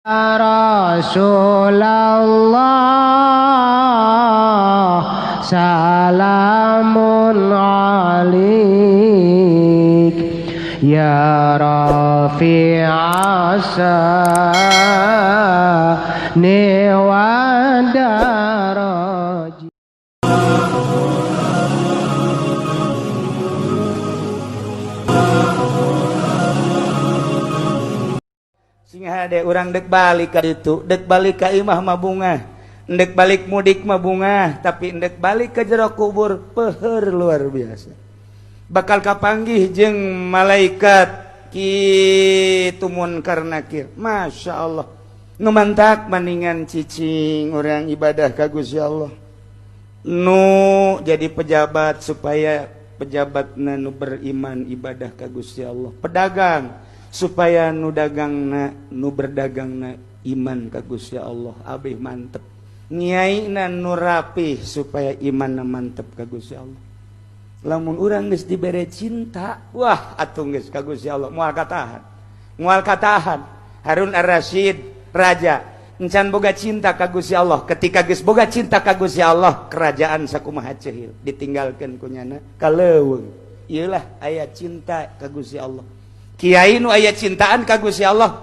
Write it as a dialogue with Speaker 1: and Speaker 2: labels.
Speaker 1: Rasulullah salamun alik ya rafi'as sani wa daraj.
Speaker 2: Sing hade urang dek balik ka ditu, dek balik ka imah mah bungah, ndek balik mudik mah bungah, tapi ndek balik ke jero kubur peuheur luar biasa. Bakal kapanggih jeung malaikat kitu munkar nakir. Masya Allah. Nu mantak maningan cicing urang ibadah ka Gusti Allah. Nu jadi pejabat supaya pejabatna nu beriman ibadah ka Gusti Allah. Pedagang supaya nu dagangna nu berdagangna iman ka Gusti Allah, abih mantep. Nyaina nu rapih supaya imanna mantep ka Gusti Allah. Lamun urang geus dibere cinta, wah atuh geus ka Gusti Allah moal katahan. Moal katahan. Harun Ar-Rasyid raja encan boga cinta ka Gusti Allah. Ketika geus boga cinta ka Gusti Allah, kerajaan sakumaha ceuhil ditinggalkeun ku nyana ka leuweung. Ieulah aya cinta ka Gusti Allah. Kiai nu aya cintaan ka Gusti Allah.